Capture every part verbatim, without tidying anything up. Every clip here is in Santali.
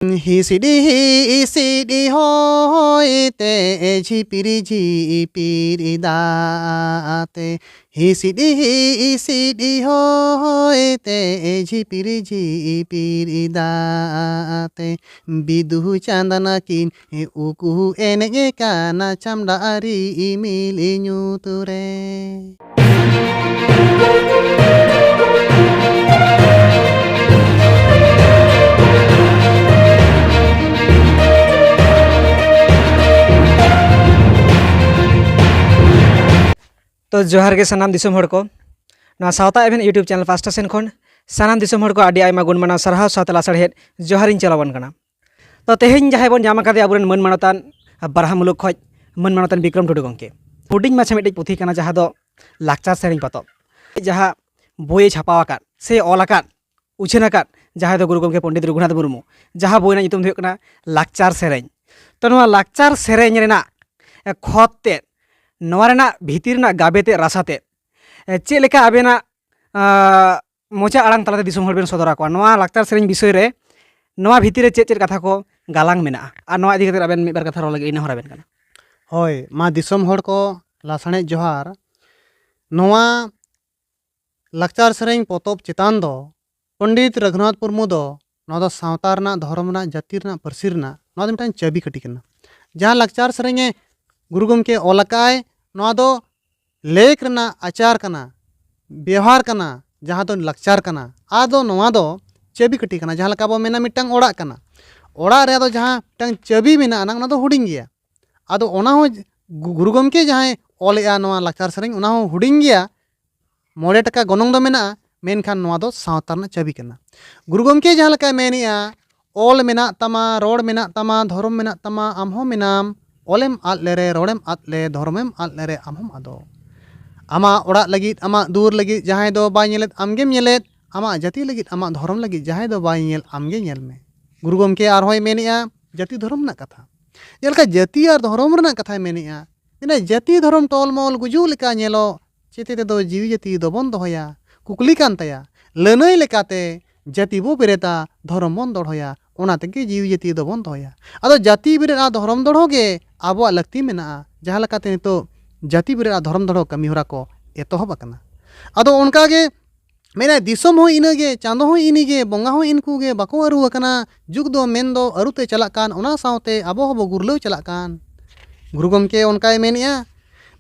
ᱦᱤᱥᱤᱰᱤ ᱦᱤᱥᱤᱰᱤ ᱦᱚᱭ ᱛᱮ, ᱡᱷᱤᱯᱤᱨ ᱡᱷᱤᱯᱤᱨ ᱫᱟᱜ ᱛᱮ, ᱦᱤᱥᱤᱰᱤ ᱦᱤᱥᱤᱰᱤ ᱦᱚᱭ ᱛᱮ, ᱡᱷᱤᱯᱤᱨ ᱡᱷᱤᱯᱤᱨ ᱫᱟᱜ ᱛᱮ, ᱵᱤᱫᱩ ᱪᱟᱸᱫᱟᱱᱟ ᱠᱤᱱ ᱩᱠᱩ ᱮᱱᱮᱡ ᱠᱟᱱᱟ, ᱪᱷᱟᱢᱰᱟ ᱨᱤᱢᱤᱞ ᱧᱩᱛ ᱨᱮ᱾ ᱛᱚ, ᱡᱚᱦᱟᱨ ᱜᱮ ᱥᱟᱱᱟᱢ ᱫᱤᱥᱚᱢ ᱦᱚᱲ ᱠᱚ᱾ ᱱᱚᱣᱟ ᱥᱟᱶᱛᱟ ᱮᱵᱷᱮᱱ YouTube ᱪᱮᱱᱮᱞ ᱯᱟᱥᱴᱟ ᱥᱮᱱ ᱠᱷᱚᱱ ᱥᱟᱱᱟᱢ ᱫᱤᱥᱚᱢ ᱦᱚᱲ ᱠᱚ ᱟᱹᱰᱤ ᱟᱭᱢᱟ ᱜᱩᱱ ᱢᱟᱱᱟᱣ ᱥᱟᱨᱦᱟᱣ ᱥᱟᱶᱛᱮ ᱞᱟᱥᱟᱲᱦᱮᱫ ᱡᱚᱦᱟᱨᱤᱧ ᱪᱟᱞ ᱟᱵᱚᱱ ᱠᱟᱱᱟ᱾ ᱛᱚ, ᱛᱮᱦᱮᱧ ᱡᱟᱦᱟᱸᱭ ᱵᱚᱱ ᱧᱟᱢ ᱟᱠᱟᱫᱮᱭᱟ ᱟᱵᱚᱨᱮᱱ ᱢᱟᱹᱱ ᱢᱟᱱᱚᱛᱟᱱ, ᱵᱟᱨᱦᱟ ᱢᱩᱞᱩᱠ ᱠᱷᱚᱡ ᱢᱟᱹᱱ ᱢᱟᱱᱚᱛᱟᱱ ᱵᱤᱠᱨᱚᱢ ᱴᱩᱰᱩ ᱜᱚᱢᱠᱮ᱾ ᱦᱩᱰᱤᱧ ᱢᱟᱪᱷᱟ ᱢᱤᱫᱴᱤᱡ ᱯᱩᱛᱷᱤ ᱠᱟᱱᱟ, ᱡᱟᱦᱟᱸ ᱫᱚ ᱞᱟᱠᱪᱟᱨ ᱥᱮᱨᱮᱧ ᱯᱚᱛᱚᱵ, ᱡᱟᱦᱟᱸ ᱵᱳᱭᱮ ᱪᱷᱟᱯᱟᱣ ᱟᱠᱟᱫ ᱥᱮ ᱚᱞ ᱟᱠᱟᱫ, ᱩᱪᱷᱟᱹᱱ ᱟᱠᱟᱫ, ᱡᱟᱦᱟᱸᱭ ᱫᱚ ᱜᱩᱨᱩ ᱜᱚᱢᱠᱮ ᱯᱚᱱᱰᱤᱛ ᱨᱚᱜᱷᱩᱱᱟᱛᱷ ᱢᱩᱨᱢᱩ, ᱡᱟᱦᱟᱸ ᱵᱳᱭ ᱨᱮᱱᱟᱜ ᱧᱩᱛᱩᱢ ᱫᱚ ᱦᱩᱭᱩᱜ ᱠᱟᱱᱟ ᱞᱟᱠᱪᱟᱨ ᱥᱮᱨᱮᱧ᱾ ᱛᱚ, ᱱᱚᱣᱟ ᱞᱟᱠᱪᱟᱨ ᱥᱮᱨᱮᱧ ᱨᱮᱱᱟᱜ, ᱮ, ᱠᱷᱚᱛ ᱛᱮᱫ, ᱱᱚᱣᱟ ᱨᱮᱱᱟᱜ ᱵᱷᱤᱛᱤᱨ ᱨᱮᱱᱟᱜ ᱜᱟᱵᱮ ᱛᱮᱫ, ᱨᱟᱥᱟ ᱛᱮᱫ, ᱮ, ᱪᱮᱫ ᱞᱮᱠᱟ ᱟᱵᱮᱱᱟᱜ, ᱟ, ᱢᱚᱪᱟ ᱟᱲᱟᱝ ᱛᱟᱞᱟᱛᱮ ᱫᱤᱥᱚᱢ ᱦᱚᱲ ᱵᱮᱱ ᱥᱚᱫᱚᱨ ᱟᱠᱚᱣᱟ ᱱᱚᱣᱟ ᱞᱟᱠᱪᱟᱨ ᱥᱮᱨᱮᱧ ᱵᱤᱥᱚᱭ ᱨᱮ, ᱱᱚᱣᱟ ᱵᱷᱤᱛᱤᱨ ᱨᱮ ᱪᱮᱫ ᱪᱮᱫ ᱠᱟᱛᱷᱟ ᱠᱚ ᱜᱟᱞᱟᱝ ᱢᱮᱱᱟᱜᱼᱟ, ᱟᱨ ᱱᱚᱣᱟ ᱤᱫᱤ ᱠᱟᱛᱮ ᱟᱵᱮᱱ ᱢᱤᱫ ᱵᱟᱨ ᱠᱟᱛᱷᱟ ᱨᱚᱲ ᱞᱟᱹᱜᱤᱫ ᱤᱧ ᱱᱮᱦᱚᱨ ᱟᱵᱮᱱ ᱠᱟᱱᱟ? ᱦᱳᱭ, ᱢᱟ ᱫᱤᱥᱚᱢ ᱦᱚᱲ ᱠᱚ ᱞᱟᱥᱟᱬᱦᱮᱫ ᱡᱚᱦᱟᱨ᱾ ᱱᱚᱣᱟ ᱞᱟᱠᱪᱟᱨ ᱥᱮᱨᱮᱧ ᱯᱚᱛᱚᱵ ᱪᱮᱛᱟᱱ ᱫᱚ ᱯᱚᱱᱰᱤᱛ ᱨᱚᱜᱷᱩᱱᱟᱛᱷ ᱢᱩᱨᱢᱩ ᱫᱚ ᱱᱚᱣᱟ ᱫᱚ ᱥᱟᱶᱛᱟ ᱨᱮᱱᱟᱜ, ᱫᱷᱚᱨᱚᱢ ᱨᱮᱱᱟᱜ, ᱡᱟᱹᱛᱤ ᱨᱮᱱᱟᱜ, ᱯᱟᱹᱨᱥᱤ ᱨᱮᱱᱟᱜ, ᱱᱚᱣᱟ ᱫᱚ ᱢᱤᱫᱴᱟᱝ ᱪᱟᱹᱵᱤ ᱠᱟᱹᱴᱷᱤ ᱠᱟᱱᱟ᱾ ᱡᱟᱦᱟᱸ ᱞᱟᱠᱪᱟᱨ ᱥᱮᱨᱮᱧᱮ ᱜᱩᱨᱩ ᱜᱚᱢᱠᱮ ᱚᱞ ᱟᱠᱟᱫᱼᱟᱭ, ᱱᱚᱣᱟ ᱫᱚ ᱞᱮᱠ ᱨᱮᱱᱟᱜ ᱟᱪᱟᱨ ᱠᱟᱱᱟ, ᱵᱮᱣᱦᱟᱨ ᱠᱟᱱᱟ, ᱡᱟᱦᱟᱸ ᱫᱚ ᱞᱟᱠᱪᱟᱨ ᱠᱟᱱᱟ᱾ ᱟᱫᱚ ᱱᱚᱣᱟ ᱫᱚ ᱪᱟᱹᱵᱤ ᱠᱟᱹᱴᱷᱤ ᱠᱟᱱᱟ᱾ ᱡᱟᱦᱟᱸ ᱞᱮᱠᱟ ᱵᱚ ᱢᱮᱱᱟ ᱢᱤᱫᱴᱟᱝ ᱚᱲᱟᱜ ᱠᱟᱱᱟ, ᱚᱲᱟᱜ ᱨᱮ ᱟᱫᱚ ᱡᱟᱦᱟᱸ ᱢᱤᱫᱴᱟᱝ ᱪᱟᱹᱵᱤ ᱢᱮᱱᱟᱜᱼᱟ ᱱᱟᱝ, ᱚᱱᱟ ᱫᱚ ᱦᱩᱰᱤᱧ ᱜᱮᱭᱟ᱾ ᱟᱫᱚ ᱚᱱᱟ ᱦᱚᱸ ᱜᱩ-, ᱜᱩᱨᱩ ᱜᱚᱢᱠᱮ ᱡᱟᱦᱟᱸᱭ ᱚᱞᱮᱜᱼᱟ ᱱᱚᱣᱟ ᱞᱟᱠᱪᱟᱨ ᱥᱮᱨᱮᱧ, ᱚᱱᱟ ᱦᱚᱸ ᱦᱩᱰᱤᱧ ᱜᱮᱭᱟ, ᱢᱚᱬᱮ ᱴᱟᱠᱟ ᱜᱚᱱᱚᱝ ᱫᱚ ᱢᱮᱱᱟᱜᱼᱟ, ᱢᱮᱱᱠᱷᱟᱱ ᱱᱚᱣᱟ ᱫᱚ ᱥᱟᱶᱛᱟ ᱨᱮᱱᱟᱜ ᱪᱟᱹᱵᱤ ᱠᱟᱱᱟ᱾ ᱜᱩᱨᱩ ᱜᱚᱢᱠᱮ ᱡᱟᱦᱟᱸ ᱞᱮᱠᱟᱭ ᱢᱮᱱᱮᱜᱼᱟ, "ᱚᱞ ᱢᱮᱱᱟᱜ ᱛᱟᱢᱟ, ᱨᱚᱲ ᱢᱮᱱᱟᱜ ᱛᱟᱢᱟ, ᱫᱷᱚᱨᱚᱢ ᱢᱮᱱᱟᱜ ᱛᱟᱢᱟ, ᱟᱢ ᱦᱚᱸ ᱢᱮᱱᱟᱢ᱾ ᱚᱞᱮᱢ ᱟᱫ ᱞᱮᱨᱮ, ᱨᱚᱲᱮᱢ ᱟᱫ ᱞᱮ, ᱫᱷᱚᱨᱚᱢᱮᱢ ᱟᱫ ᱞᱮᱨᱮ, ᱟᱢ ᱦᱚᱸᱢ ᱟᱫᱚᱜ᱾ ᱟᱢᱟᱜ ᱚᱲᱟᱜ ᱞᱟᱹᱜᱤᱫ, ᱟᱢᱟᱜ ᱫᱩᱣᱟᱹᱨ ᱞᱟᱹᱜᱤᱫ ᱡᱟᱦᱟᱸᱭ ᱫᱚ ᱵᱟᱭ ᱧᱮᱞᱮᱫ, ᱟᱢᱜᱮᱢ ᱧᱮᱞᱮᱫ᱾ ᱟᱢᱟᱜ ᱡᱟᱹᱛᱤ ᱞᱟᱹᱜᱤᱫ, ᱟᱢᱟᱜ ᱫᱷᱚᱨᱚᱢ ᱞᱟᱹᱜᱤᱫ ᱡᱟᱦᱟᱸᱭ ᱫᱚ ᱵᱟᱭ ᱧᱮᱞ, ᱟᱢᱜᱮ ᱧᱮᱞ ᱢᱮ᱾" ᱜᱩᱨᱩ ᱜᱚᱢᱠᱮ ᱟᱨᱦᱚᱸᱭ ᱢᱮᱱᱮᱜᱼᱟ ᱡᱟᱹᱛᱤ ᱫᱷᱚᱨᱚᱢ ᱨᱮᱱᱟᱜ ᱠᱟᱛᱷᱟ᱾ ᱡᱮᱞᱮᱠᱟ ᱡᱟᱹᱛᱤ ᱟᱨ ᱫᱷᱚᱨᱚᱢ ᱨᱮᱱᱟᱜ ᱠᱟᱛᱷᱟᱭ ᱢᱮᱱᱮᱜᱼᱟ, ᱢᱮᱱᱟ, "ᱡᱟᱹᱛᱤ ᱫᱷᱚᱨᱚᱢ ᱴᱚᱞᱢᱚᱞ ᱜᱩᱡᱩᱜ ᱞᱮᱠᱟ ᱧᱮᱞᱚᱜ, ᱪᱮᱛᱮ ᱛᱮᱫᱚ ᱡᱤᱣᱤ ᱡᱟᱹᱛᱤ ᱫᱚᱵᱚᱱ ᱫᱚᱦᱚᱭᱟ?" ᱠᱩᱠᱞᱤ ᱠᱟᱱ ᱛᱟᱭᱟ᱾ ᱞᱟᱹᱱᱟᱹᱭ ᱞᱮᱠᱟᱛᱮ ᱡᱟᱹᱛᱤ ᱵᱚ ᱵᱮᱨᱮᱫᱟ, ᱫᱷᱚᱨᱚᱢ ᱵᱚᱱ ᱫᱚᱲᱦᱚᱭᱟ᱾ ᱚᱱᱟ ᱛᱮᱜᱮ ᱡᱤᱣᱤ ᱡᱟᱹᱛᱤ ᱫᱚᱵᱚᱱ ᱫᱚᱦᱚᱭᱟ᱾ ᱟᱫᱚ ᱡᱟᱹᱛᱤ ᱵᱮᱨᱮᱫ ᱟᱨ ᱫᱷᱚᱨᱚᱢ ᱫᱚᱲᱦᱚ ᱜᱮ ᱟᱵᱚᱣᱟᱜ ᱞᱟᱹᱠᱛᱤ ᱢᱮᱱᱟᱜᱼᱟ, ᱡᱟᱦᱟᱸ ᱞᱮᱠᱟᱛᱮ ᱱᱤᱛᱚᱜ ᱡᱟᱹᱛᱤ ᱵᱮᱨᱮᱫ ᱟᱨ ᱫᱷᱚᱨᱚᱢ ᱫᱚᱲᱦᱚ ᱠᱟᱹᱢᱤ ᱦᱚᱨᱟ ᱠᱚ ᱮᱛᱚᱦᱚᱵ ᱟᱠᱟᱱᱟ᱾ ᱟᱫᱚ ᱚᱱᱠᱟ ᱜᱮ ᱢᱮᱱᱟᱭ, ᱫᱤᱥᱚᱢ ᱦᱚᱸ ᱤᱱᱟᱹᱜᱮ, ᱪᱟᱸᱫᱚ ᱦᱚᱸ ᱤᱱᱤᱜᱮ, ᱵᱚᱸᱜᱟ ᱦᱚᱸ ᱤᱱᱠᱩ ᱜᱮ, ᱵᱟᱠᱚ ᱟᱹᱨᱩ ᱟᱠᱟᱱᱟ᱾ ᱡᱩᱜᱽ ᱫᱚ ᱢᱮᱱᱫᱚ ᱟᱹᱨᱩᱛᱮ ᱪᱟᱞᱟᱜ ᱠᱟᱱ, ᱚᱱᱟ ᱥᱟᱶᱛᱮ ᱟᱵᱚ ᱦᱚᱸᱵᱚ ᱜᱩᱨᱞᱟᱹᱣ ᱪᱟᱞᱟᱜ ᱠᱟᱱ᱾ ᱜᱩᱨᱩ ᱜᱚᱢᱠᱮ ᱚᱱᱠᱟᱭ ᱢᱮᱱᱮᱜᱼᱟ,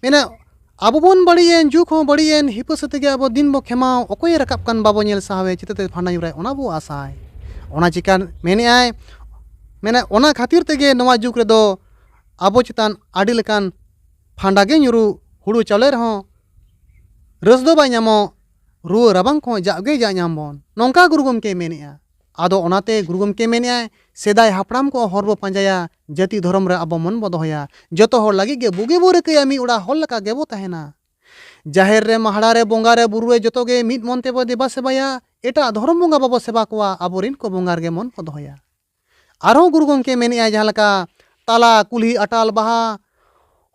ᱢᱮᱱᱟ, ᱟᱵᱚ ᱵᱚᱱ ᱵᱟᱹᱲᱤᱡ ᱮᱱ, ᱡᱩᱜᱽ ᱦᱚᱸ ᱵᱟᱹᱲᱤᱡ ᱮᱱ, ᱦᱤᱯᱟᱹ ᱥᱟᱹᱛ ᱜᱮ ᱟᱵᱚ ᱫᱤᱱ ᱵᱚ ᱠᱷᱮᱢᱟᱣ, ᱚᱠᱚᱭᱮ ᱨᱟᱠᱟᱵ ᱠᱟᱱ ᱵᱟᱵᱚ ᱧᱮᱞ ᱥᱟᱦᱟᱣᱮ, ᱪᱤᱛᱟᱹᱛᱮ ᱯᱷᱟᱸᱰᱟ ᱧᱩᱨᱟᱭ, ᱚᱱᱟ ᱵᱚ ᱟᱥᱟᱭ᱾ ᱚᱱᱟ ᱪᱤᱠᱟᱹ ᱢᱮᱱᱮᱜᱼᱟᱭ, ᱢᱮᱱᱟ, ᱚᱱᱟ ᱠᱷᱟᱹᱛᱤᱨ ᱛᱮᱜᱮ ᱱᱚᱣᱟ ᱡᱩᱜᱽ ᱨᱮᱫᱚ ᱟᱵᱚ ᱪᱮᱛᱟᱱ ᱟᱹᱰᱤ ᱞᱮᱠᱟᱱ ᱯᱷᱟᱸᱰᱟ ᱜᱮ ᱧᱩᱨᱩ, ᱦᱩᱲᱩ ᱪᱟᱣᱞᱮ ᱨᱮᱦᱚᱸ ᱨᱟᱹᱥ ᱫᱚ ᱵᱟᱭ ᱧᱟᱢᱚᱜ, ᱨᱩᱣᱟᱹ ᱨᱟᱵᱟᱝ ᱠᱚᱦᱚᱸ ᱡᱟᱜ ᱜᱮ ᱡᱟ ᱧᱟᱢ ᱵᱚᱱ᱾ ᱱᱚᱝᱠᱟ ᱜᱩᱨᱩ ᱜᱚᱢᱠᱮ ᱢᱮᱱᱮᱜᱼᱟ᱾ ᱟᱫᱚ ᱚᱱᱟᱛᱮ ᱜᱩᱨᱩ ᱜᱚᱢᱠᱮ ᱢᱮᱱᱮᱜᱼᱟᱭ, ᱥᱮᱫᱟᱭ ᱦᱟᱯᱲᱟᱢ ᱠᱚ ᱦᱚᱨ ᱵᱚ ᱯᱟᱸᱡᱟᱭᱟ, ᱡᱟᱹᱛᱤ ᱫᱷᱚᱨᱚᱢ ᱨᱮ ᱟᱵᱚ ᱢᱚᱱ ᱵᱚ ᱫᱚᱦᱚᱭᱟ᱾ ᱡᱚᱛᱚ ᱦᱚᱲ ᱞᱟᱹᱜᱤᱫ ᱜᱮ ᱵᱩᱜᱤ ᱵᱚ ᱨᱤᱠᱟᱹᱭᱟ, ᱢᱤᱫ ᱚᱲᱟᱜ ᱦᱚᱲ ᱞᱮᱠᱟ ᱜᱮᱵᱚ ᱛᱟᱦᱮᱱᱟ᱾ ᱡᱟᱦᱮᱨ ᱨᱮ, ᱢᱟᱦᱲᱟ ᱨᱮ, ᱵᱚᱸᱜᱟ ᱨᱮ, ᱵᱩᱨᱩ ᱨᱮ, ᱡᱚᱛᱚ ᱜᱮ ᱢᱤᱫ ᱢᱚᱱ ᱛᱮᱵᱚ ᱫᱮᱵᱟ ᱥᱮᱵᱟᱭᱟ᱾ ᱮᱴᱟᱜ ᱫᱷᱚᱨᱚᱢ ᱵᱚᱸᱜᱟ ᱵᱟᱵᱚ ᱥᱮᱵᱟ ᱠᱚᱣᱟ, ᱟᱵᱚᱨᱮᱱ ᱠᱚ ᱵᱚᱸᱜᱟ ᱨᱮᱜᱮ ᱢᱚᱱ ᱵᱚ ᱫᱚᱦᱚᱭᱟ᱾ ᱟᱨᱦᱚᱸ ᱜᱩᱨᱩ ᱜᱚᱢᱠᱮ ᱢᱮᱱᱮᱜᱼᱟᱭ ᱡᱟᱦᱟᱸ ᱞᱮᱠᱟ, ᱛᱟᱞᱟ ᱠᱩᱞᱦᱤ ᱟᱴᱟᱞ ᱵᱟᱦᱟ,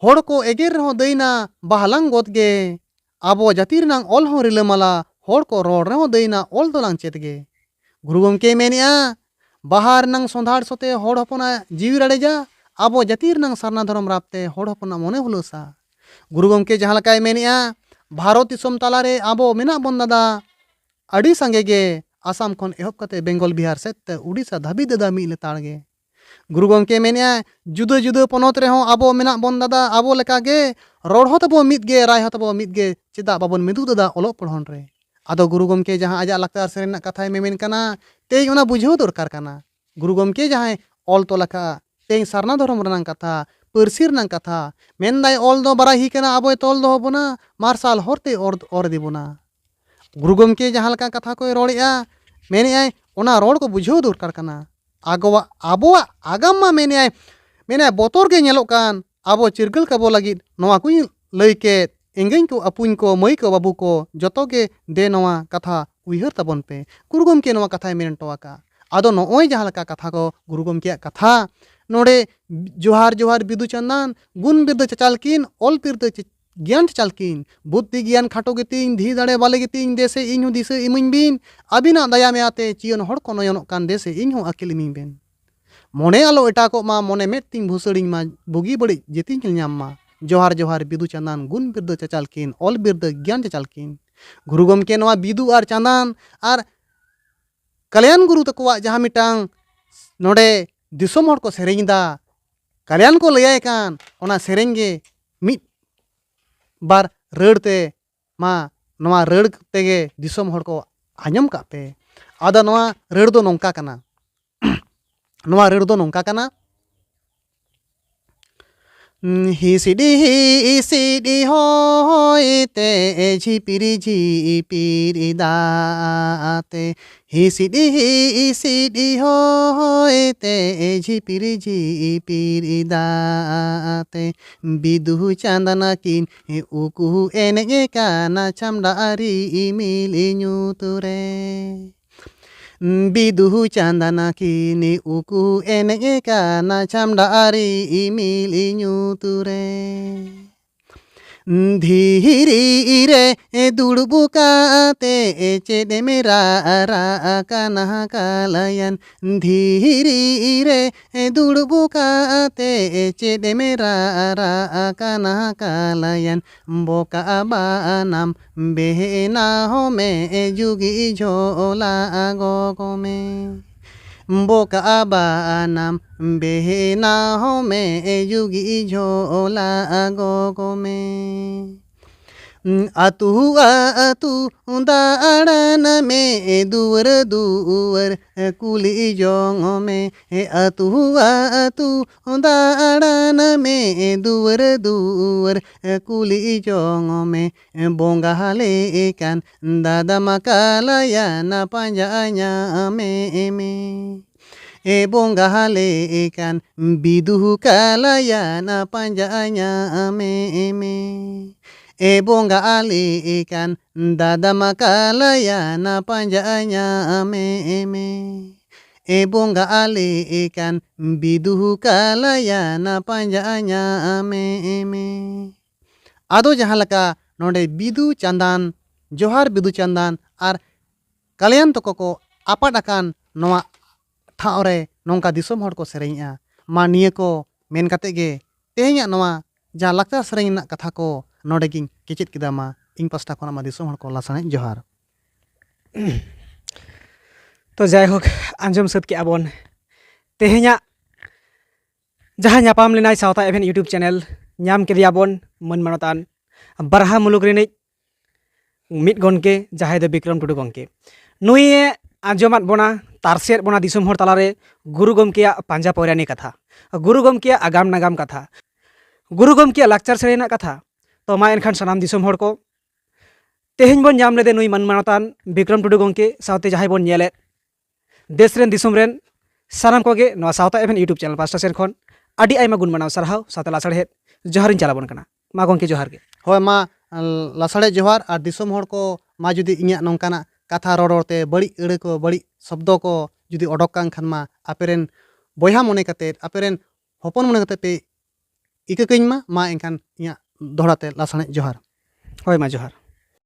ᱦᱚᱲ ᱠᱚ ᱮᱜᱮᱨ ᱨᱮᱦᱚᱸ ᱫᱟᱹᱭᱱᱟ, ᱵᱟᱦᱟᱞᱟᱝ ᱜᱚᱫ ᱜᱮ᱾ ᱟᱵᱚ ᱡᱟᱹᱛᱤ ᱨᱮᱱᱟᱝ ᱚᱞ ᱦᱚᱸ ᱨᱤᱞᱟᱹᱢᱟᱞᱟ, ᱦᱚᱲ ᱠᱚ ᱨᱚᱲ ᱨᱮᱦᱚᱸ ᱫᱟᱹᱭᱱᱟ, ᱚᱞ ᱫᱚᱞᱟᱝ ᱪᱮᱫ ᱜᱮ᱾ ᱜᱩᱨᱩ ᱜᱚᱢᱠᱮᱭ ᱢᱮᱱᱮᱜᱼᱟ, ᱵᱟᱦᱟ ᱨᱮᱱᱟᱝ ᱥᱚᱸᱫᱷᱟᱲ ᱥᱚᱛᱮ ᱦᱚᱲ ᱦᱚᱯᱚᱱᱟᱜ ᱡᱤᱣᱤ ᱨᱟᱲᱮᱡᱟ, ᱟᱵᱚ ᱡᱟᱹᱛᱤ ᱨᱮᱱᱟᱝ ᱥᱟᱨᱱᱟ ᱫᱷᱚᱨᱚᱢ ᱨᱟᱯ ᱛᱮ ᱦᱚᱲ ᱦᱚᱯᱚᱱᱟᱜ ᱢᱚᱱᱮ ᱦᱩᱞᱟᱹᱥᱟ᱾ ᱜᱩᱨᱩ ᱜᱚᱢᱠᱮ ᱡᱟᱦᱟᱸ ᱞᱮᱠᱟᱭ ᱢᱮᱱᱮᱜᱼᱟ, ᱵᱷᱟᱨᱚᱛ ᱫᱤᱥᱚᱢ ᱛᱟᱞᱟᱨᱮ ᱟᱵᱚ ᱢᱮᱱᱟᱜ ᱵᱚᱱ ᱫᱟᱫᱟ, ᱟᱹᱰᱤ ᱥᱟᱸᱜᱮ ᱜᱮ, ᱟᱥᱟᱢ ᱠᱷᱚᱱ ᱮᱦᱚᱵ ᱠᱟᱛᱮ ᱵᱮᱝᱜᱚᱞ, ᱵᱤᱦᱟᱨ ᱥᱮᱫ ᱛᱮ ᱩᱰᱤᱥᱟ ᱫᱷᱟᱹᱵᱤᱡ ᱫᱟᱫᱟ ᱢᱤᱫ ᱞᱮᱛᱟᱲ ᱜᱮ᱾ ᱜᱩᱨᱩ ᱜᱚᱢᱠᱮ ᱢᱮᱱᱮᱜᱼᱟ, ᱡᱩᱫᱟᱹ ᱡᱩᱫᱟᱹ ᱯᱚᱱᱚᱛ ᱨᱮᱦᱚᱸ ᱟᱵᱚ ᱢᱮᱱᱟᱜ ᱵᱚᱱ ᱫᱟᱫᱟ, ᱟᱵᱚ ᱞᱮᱠᱟ ᱜᱮ, ᱨᱚᱲ ᱦᱚᱸ ᱛᱟᱵᱚ ᱢᱤᱫ ᱜᱮ, ᱨᱟᱭ ᱦᱚᱸ ᱛᱟᱵᱚ ᱢᱤᱫ ᱜᱮ, ᱪᱮᱫᱟᱜ ᱵᱟᱵᱚᱱ ᱢᱤᱫᱩᱜ ᱫᱟᱫᱟ ᱚᱞᱚᱜ ᱯᱚᱲᱦᱚᱱ ᱨᱮ? ᱟᱫᱚ ᱜᱩᱨᱩ ᱜᱚᱢᱠᱮ ᱡᱟᱦᱟᱸ ᱟᱡᱟᱜ ᱞᱟᱠᱪᱟᱨ ᱥᱮᱨᱮᱧ ᱨᱮᱱᱟᱜ ᱠᱟᱛᱷᱟᱭ ᱢᱮᱢᱮᱱ ᱠᱟᱱᱟ, ᱛᱮᱦᱮᱧ ᱚᱱᱟ ᱵᱩᱡᱷᱟᱹᱣ ᱫᱚᱨᱠᱟᱨ ᱠᱟᱱᱟ᱾ ᱜᱩᱨᱩ ᱜᱚᱢᱠᱮ ᱡᱟᱦᱟᱸᱭ ᱚᱞ ᱛᱚᱞ ᱟᱠᱟᱫᱼᱟ, ᱛᱮᱦᱮᱧ ᱥᱟᱨᱱᱟ ᱫᱷᱚᱨᱚᱢ ᱨᱮᱱᱟᱜ ᱠᱟᱛᱷᱟ, ᱯᱟᱹᱨᱥᱤ ᱨᱮᱱᱟᱜ ᱠᱟᱛᱷᱟ, ᱢᱮᱱᱫᱟᱭ ᱚᱞ ᱫᱚ ᱵᱟᱨᱟᱦᱤ ᱠᱟᱱᱟ, ᱟᱵᱚᱭ ᱛᱚᱞ ᱫᱚᱦᱚ ᱵᱚᱱᱟ, ᱢᱟᱨᱥᱟᱞ ᱦᱚᱨᱛᱮ ᱚᱨ, ᱚᱨ ᱤᱫᱤ ᱵᱚᱱᱟ᱾ ᱜᱩᱨᱩ ᱜᱚᱢᱠᱮ ᱡᱟᱦᱟᱸ ᱞᱮᱠᱟ ᱠᱟᱛᱷᱟ ᱠᱚᱭ ᱨᱚᱲᱮᱜᱼᱟ, ᱢᱮᱱᱮᱜᱼᱟᱭ, ᱚᱱᱟ ᱨᱚᱲ ᱠᱚ ᱵᱩᱡᱷᱟᱹᱣ ᱫᱚᱨᱠᱟᱨ ᱠᱟᱱᱟ᱾ ᱟᱜᱚᱣᱟᱜ, ᱟᱵᱚᱣᱟᱜ ᱟᱜᱟᱢ ᱢᱟ ᱢᱮᱱᱮᱜᱼᱟᱭ, ᱢᱮᱱᱮᱜᱼᱟᱭ, ᱵᱚᱛᱚᱨ ᱜᱮ ᱧᱮᱞᱚᱜ ᱠᱟᱱ, ᱟᱵᱚ ᱪᱤᱨᱜᱟᱹᱞ ᱠᱟᱵᱚ ᱞᱟᱹᱜᱤᱫ ᱱᱚᱣᱟ ᱠᱚᱧ ᱞᱟᱹᱭ ᱠᱮᱫ, ᱮᱸᱜᱟᱹᱧ ᱠᱚ, ᱟᱹᱯᱩᱧ ᱠᱚ, ᱢᱟᱹᱭ ᱠᱚ, ᱵᱟᱹᱵᱩ ᱠᱚ, ᱡᱚᱛᱚ ᱜᱮ ᱫᱮ ᱱᱚᱣᱟ ᱠᱟᱛᱷᱟ ᱩᱭᱦᱟᱹᱨ ᱛᱟᱵᱚᱱ ᱯᱮ᱾ ᱜᱩᱨᱩ ᱜᱚᱢᱠᱮ ᱱᱚᱣᱟ ᱠᱟᱛᱷᱟᱭ ᱢᱮᱱ ᱦᱚᱴᱚ ᱟᱠᱟᱫᱼᱟ᱾ ᱟᱫᱚ ᱱᱚᱜᱼᱚᱭ ᱡᱟᱦᱟᱸ ᱞᱮᱠᱟ ᱠᱟᱛᱷᱟ ᱠᱚ, ᱜᱩᱨᱩ ᱜᱚᱢᱠᱮᱭᱟᱜ ᱠᱟᱛᱷᱟ, ᱱᱚᱰᱮ ᱡᱚᱦᱟᱨ ᱡᱚᱦᱟᱨ ᱵᱤᱫᱩ ᱪᱟᱸᱫᱟᱱ, ᱜᱩᱱ ᱵᱤᱨᱫᱟᱹ ᱪᱟᱪᱟᱞ ᱠᱤᱱ, ᱚᱞ ᱵᱤᱨᱫᱟᱹ ᱪᱮ-, ᱜᱮᱭᱟᱱ ᱪᱟᱪᱟᱞ ᱠᱤᱱ᱾ ᱵᱩᱫᱽᱫᱷᱤ ᱜᱮᱭᱟᱱ ᱠᱷᱟᱴᱚ ᱜᱮᱛᱤᱧ, ᱫᱷᱤ ᱫᱟᱲᱮ ᱵᱟᱞᱮ ᱜᱮᱛᱤᱧ, ᱫᱮᱥᱮ ᱤᱧ ᱦᱚᱸ ᱫᱤᱥᱟᱹ ᱤᱢᱟᱹᱧ ᱵᱤᱱ᱾ ᱟᱹᱵᱤᱱᱟᱜ ᱫᱟᱭᱟ ᱢᱟᱭᱟᱛᱮ ᱡᱤᱭᱚᱱ ᱦᱚᱲ ᱠᱚ ᱱᱚᱭᱚᱱᱚᱜ ᱠᱟᱱ, ᱫᱮᱥᱮ ᱤᱧ ᱦᱚᱸ ᱟᱹᱠᱤᱞ ᱤᱢᱟᱹᱧ ᱵᱤᱱ᱾ ᱢᱚᱱᱮ ᱟᱞᱚ ᱮᱴᱟᱜᱚᱜ ᱢᱟ, ᱢᱚᱱᱮ ᱢᱮᱫ ᱛᱤᱧ ᱵᱷᱩᱥᱟᱹᱲᱤᱧ ᱢᱟ, ᱵᱩᱜᱤ ᱵᱟᱹᱲᱤᱡ ᱡᱮᱛᱤᱧ ᱧᱮᱞ ᱧᱟᱢ ᱢᱟ᱾ ᱡᱚᱦᱟᱨ ᱡᱚᱦᱟᱨ ᱵᱤᱫᱩ ᱪᱟᱸᱫᱟᱱ, ᱜᱩᱱ ᱵᱤᱨᱫᱟᱹ ᱪᱟᱪᱟᱞ ᱠᱤᱱ, ᱚᱞ ᱵᱤᱨᱫᱟᱹ ᱜᱮᱭᱟᱱ ᱪᱟᱪᱟᱞ ᱠᱤᱱ᱾ ᱜᱩᱨᱩ ᱜᱚᱢᱠᱮ, ᱱᱚᱣᱟ ᱵᱤᱫᱩ ᱟᱨ ᱪᱟᱸᱫᱟᱱ ᱟᱨ ᱠᱟᱞᱭᱟᱱ ᱜᱩᱨᱩ ᱛᱟᱠᱚᱣᱟᱜ ᱡᱟᱦᱟᱸ ᱢᱤᱫᱴᱟᱝ ᱱᱚᱰᱮ ᱫᱤᱥᱚᱢ ᱦᱚᱲ ᱠᱚ ᱥᱮᱨᱮᱧ ᱮᱫᱟ, ᱠᱟᱞᱭᱟᱱ ᱠᱚ ᱞᱟᱹᱭᱟᱭ ᱠᱟᱱ, ᱚᱱᱟ ᱥᱮᱨᱮᱧ ᱜᱮ ᱢᱤᱫ ᱵᱟᱨ ᱨᱟᱹᱲ ᱛᱮ, ᱢᱟ ᱱᱚᱣᱟ ᱨᱟᱹᱲ ᱛᱮᱜᱮ ᱫᱤᱥᱚᱢ ᱦᱚᱲ ᱠᱚ ᱟᱸᱡᱚᱢ ᱠᱟᱜ ᱯᱮ᱾ ᱟᱫᱚ ᱱᱚᱣᱟ ᱨᱟᱹᱲ ᱫᱚ ᱱᱚᱝᱠᱟ ᱠᱟᱱᱟ᱾ ᱱᱚᱣᱟ ᱨᱟᱹᱲ ᱫᱚ ᱱᱚᱝᱠᱟ ᱠᱟᱱᱟ᱾ ᱦᱤᱥᱤᱰᱤ ᱦᱤᱥᱤᱰᱤ ᱦᱚᱭ ᱛᱮ, ᱡᱷᱤᱯᱤᱨ ᱡᱷᱤᱯᱤᱨ ᱫᱟᱜ ᱛᱮ, ᱦᱤᱥᱤᱰᱤ ᱦᱤᱥᱤᱰᱤ ᱦᱚᱭ ᱛᱮ, ᱡᱷᱤᱯᱤᱨ ᱡᱷᱤᱯᱤᱨ ᱫᱟᱜ ᱛᱮ, ᱵᱤᱫᱩ ᱪᱟᱸᱫᱟᱱᱟ ᱠᱤᱱ ᱩᱠᱩ ᱮᱱᱮᱡ ᱠᱟᱱᱟ ᱪᱷᱟᱢᱰᱟ ᱨᱤᱢᱤᱞ ᱧᱩᱛ ᱨᱮ᱾ ᱵᱤᱫᱩ ᱪᱟᱸᱫᱟᱱᱟ ᱠᱤᱱ ᱩᱠᱩ ᱮᱱᱮᱡ ᱠᱟᱱᱟ ᱪᱷᱟᱢᱰᱟ ᱨᱤᱢᱤᱞ ᱧᱩᱛ ᱨᱮ᱾ ᱫᱷᱤᱨᱤ ᱨᱮ ᱫᱩᱲᱩᱵ ᱠᱟᱛᱮ ᱪᱮᱫ ᱮᱢ ᱨᱟᱨᱟᱜ ᱠᱟᱱᱟ ᱠᱟᱞᱟᱭᱟᱱ? ᱫᱷᱤᱨᱤ ᱨᱮ ᱫᱩᱲᱩᱵ ᱠᱟᱛᱮ ᱪᱮᱫ ᱮᱢ ᱨᱟᱨᱟᱜ ᱠᱟᱱᱟ ᱠᱟᱞᱟᱭᱟᱱ? ᱵᱚᱠᱟ ᱵᱟᱱᱟᱢ ᱵᱮᱦᱮᱱᱟ ᱦᱚᱢᱮ ᱡᱩᱜᱤ ᱡᱷᱚᱞᱟ ᱜᱚᱜᱚ ᱢᱮ᱾ ᱵᱚᱠᱟ ᱵᱟᱱᱟᱢ ᱵᱮᱦᱮᱱᱟ ᱦᱚᱢᱮ ᱡᱩᱜᱤ ᱡᱷᱚᱞᱟ ᱜᱚᱜᱚ ᱢᱮ᱾ ᱟᱹᱛᱩ ᱟᱹᱛᱩ ᱫᱟᱬᱟᱱ ᱢᱮ, ᱫᱩᱣᱟᱹᱨ ᱫᱩᱣᱟᱹᱨ ᱠᱩᱞᱤ ᱡᱚᱝ ᱢᱮ᱾ ᱟᱹᱛᱩ ᱟᱹᱛᱩ ᱫᱟᱬᱟᱱ ᱢᱮ, ᱫᱩᱣᱟᱹᱨ ᱫᱩᱣᱟᱹᱨ ᱠᱩᱞᱤ ᱡᱚᱝ ᱢᱮ᱾ ᱵᱚᱸᱜᱟ ᱞᱮᱠᱟᱱ ᱫᱟᱫᱟ ᱢᱟ ᱠᱟᱞᱟᱭᱟᱱᱟ ᱯᱟᱸᱡᱟ ᱧᱟᱢᱮ ᱢᱮ᱾ ᱮ ᱵᱚᱸᱜᱟ ᱞᱮᱠᱟᱱ ᱵᱤᱫᱩ ᱠᱟᱞᱟᱭᱟᱱᱟ ᱯᱟᱸᱡᱟ ᱧᱟᱢᱮ ᱢᱮ᱾ ᱮ ᱵᱚᱸᱜᱟ ᱞᱮᱠᱟᱱ ᱫᱟᱫᱟ ᱢᱟ ᱠᱟᱞᱟᱭᱟᱱᱟ ᱯᱟᱸᱡᱟ ᱧᱟᱢᱮ ᱢᱮ᱾ ᱮ ᱵᱚᱸᱜᱟ ᱞᱮᱠᱟᱱ ᱵᱤᱫᱩ ᱠᱟᱞᱟᱭᱟᱱᱟ ᱯᱟᱸᱡᱟ ᱧᱟᱢᱮ ᱢᱮ᱾ ᱟᱫᱚ ᱡᱟᱦᱟᱸ ᱞᱮᱠᱟ ᱱᱚᱰᱮ ᱵᱤᱫᱩ ᱪᱟᱸᱫᱟᱱ, ᱡᱚᱦᱟᱨ ᱵᱤᱫᱩ ᱪᱟᱸᱫᱟᱱ ᱟᱨ ᱠᱟᱞᱭᱟᱱ ᱛᱟᱠᱚ ᱠᱚ ᱟᱯᱟᱫ ᱟᱠᱟᱱ ᱱᱚᱣᱟ ᱴᱷᱟᱶ ᱨᱮ ᱱᱚᱝᱠᱟ ᱫᱤᱥᱚᱢ ᱦᱚᱲ ᱠᱚ ᱥᱮᱨᱮᱧᱮᱜᱼᱟ᱾ ᱢᱟ ᱱᱤᱭᱟᱹ ᱠᱚ ᱢᱮᱱ ᱠᱟᱛᱮ ᱜᱮ ᱛᱮᱦᱮᱧᱟᱜ ᱱᱚᱣᱟ ᱡᱟᱦᱟᱸ ᱞᱟᱠᱪᱟᱨ ᱥᱮᱨᱮᱧ ᱨᱮᱱᱟᱜ ᱠᱟᱛᱷᱟ ᱠᱚ ᱱᱚᱰᱮ ᱜᱤᱧ ᱠᱮᱪᱮᱫ ᱠᱮᱫᱟ᱾ ᱢᱟ ᱤᱧ ᱯᱟᱥᱴᱟ ᱠᱷᱚᱱᱟᱜ ᱢᱟ ᱫᱤᱥᱚᱢ ᱦᱚᱲ ᱠᱚ ᱞᱟᱥᱟᱲᱦᱮᱫ ᱡᱚᱦᱟᱨ᱾ ᱛᱚ ᱡᱟᱭᱦᱳᱠ, ᱟᱸᱡᱚᱢ ᱥᱟᱹᱛ ᱠᱮᱜᱼᱟ ᱵᱚᱱ ᱛᱮᱦᱮᱧᱟᱜ ᱡᱟᱦᱟᱸ ᱧᱟᱯᱟᱢ ᱞᱮᱱᱟᱭ ᱥᱟᱶᱛᱟ ᱮᱵᱷᱮᱱ YouTube channel, ᱧᱟᱢ ᱠᱮᱫᱮᱭᱟ ᱵᱚᱱ ᱢᱟᱹᱱ ᱢᱟᱱᱚᱛᱟᱱ ᱵᱟᱨᱦᱟ ᱢᱩᱞᱩᱠ ᱨᱤᱱᱤᱡ ᱢᱤᱫ ᱜᱚᱢᱠᱮ, ᱡᱟᱦᱟᱸᱭ ᱫᱚ ᱵᱤᱠᱨᱚᱢ ᱴᱩᱰᱩ ᱜᱚᱢᱠᱮ᱾ ᱱᱩᱭᱮ ᱟᱸᱡᱚᱢᱟᱫ ᱵᱚᱱᱟ, ᱛᱟᱨᱥᱮᱫ ᱵᱚᱱᱟ ᱫᱤᱥᱚᱢ ᱦᱚᱲ ᱛᱟᱞᱟᱨᱮ ᱜᱩᱨᱩ ᱜᱚᱢᱠᱮᱭᱟᱜ ᱯᱟᱸᱡᱟ ᱯᱚᱭᱨᱟᱱᱤ ᱠᱟᱛᱷᱟ, ᱜᱩᱨᱩ ᱜᱚᱢᱠᱮᱭᱟᱜ ᱟᱜᱟᱢ ᱱᱟᱜᱟᱢ ᱠᱟᱛᱷᱟ, ᱜᱩᱨᱩ ᱜᱚᱢᱠᱮᱭᱟᱜ ᱞᱟᱠᱪᱟᱨ ᱥᱮᱨᱮᱧ ᱨᱮᱱᱟᱜ ᱠᱟᱛᱷᱟ᱾ ᱛᱚ ᱢᱟ ᱮᱱᱠᱷᱟᱱ ᱥᱟᱱᱟᱢ ᱫᱤᱥᱚᱢ ᱦᱚᱲ ᱠᱚ, ᱛᱮᱦᱮᱧ ᱵᱚᱱ ᱧᱟᱢ ᱞᱮᱫᱮ ᱱᱩᱭ ᱢᱟᱹᱱ ᱢᱟᱱᱚᱛᱟᱱ ᱵᱤᱠᱨᱚᱢ ᱴᱩᱰᱩ ᱜᱚᱢᱠᱮ ᱥᱟᱶᱛᱮ ᱡᱟᱦᱟᱸᱭ ᱵᱚᱱ ᱧᱮᱞᱮᱫ, ᱫᱮᱥ ᱨᱮᱱ ᱫᱤᱥᱚᱢ ᱨᱮᱱ ᱥᱟᱱᱟᱢ ᱠᱚᱜᱮ ᱱᱚᱣᱟ ᱥᱟᱶᱛᱟ ᱮᱵᱷᱮᱱ YouTube channel ᱯᱟᱥᱴᱟ ᱥᱮᱱ ᱠᱷᱚᱱ ᱟᱹᱰᱤ ᱟᱭᱢᱟ ᱜᱩᱱ ᱢᱟᱱᱟᱣ ᱥᱟᱨᱦᱟᱣ ᱥᱟᱶᱛᱮ ᱞᱟᱥᱟᱲᱦᱮᱫ ᱡᱚᱦᱟᱨᱤᱧ ᱪᱟᱞ ᱟᱵᱚᱱ ᱠᱟᱱᱟ᱾ ᱢᱟ ᱜᱚᱢᱠᱮ ᱡᱚᱦᱟᱨ ᱜᱮ᱾ ᱦᱳᱭ, ᱢᱟ ᱞᱟᱥᱟᱲᱦᱮᱫ ᱡᱚᱦᱟᱨ᱾ ᱟᱨ ᱫᱤᱥᱚᱢ ᱦᱚᱲ ᱠᱚ ᱢᱟ ᱡᱩᱫᱤ ᱤᱧᱟᱹᱜ ᱱᱚᱝᱠᱟᱱᱟᱜ ᱠᱟᱛᱷᱟ ᱨᱚᱲ ᱨᱚᱲ ᱛᱮ ᱵᱟᱹᱲᱤᱡ ᱟᱹᱲᱟᱹ ᱠᱚ, ᱵᱟᱹᱲᱤᱡ ᱥᱚᱵᱫᱚ ᱠᱚ ᱡᱩᱫᱤ ᱚᱰᱚᱠ ᱠᱟᱱ ᱠᱷᱟᱱ, ᱢᱟ ᱟᱯᱮᱨᱮᱱ ᱵᱚᱭᱦᱟ ᱢᱚᱱᱮ ᱠᱟᱛᱮᱫ, ᱟᱯᱮᱨᱮᱱ ᱦᱚᱯᱚᱱ ᱢᱚᱱᱮ ᱠᱟᱛᱮᱫ ᱯᱮ ᱤᱠᱟᱹ ᱠᱟᱹᱧ ᱢᱟ᱾ ᱢᱟ ᱮᱱᱠᱷᱟᱱ ᱤᱧᱟᱹᱜ ᱫᱚᱦᱲᱟ ᱛᱮ ᱞᱟᱥᱟᱲᱦᱮᱫ ᱡᱚᱦᱟᱨ᱾ ᱦᱳᱭ, ᱢᱟ ᱡᱚᱦᱟᱨ᱾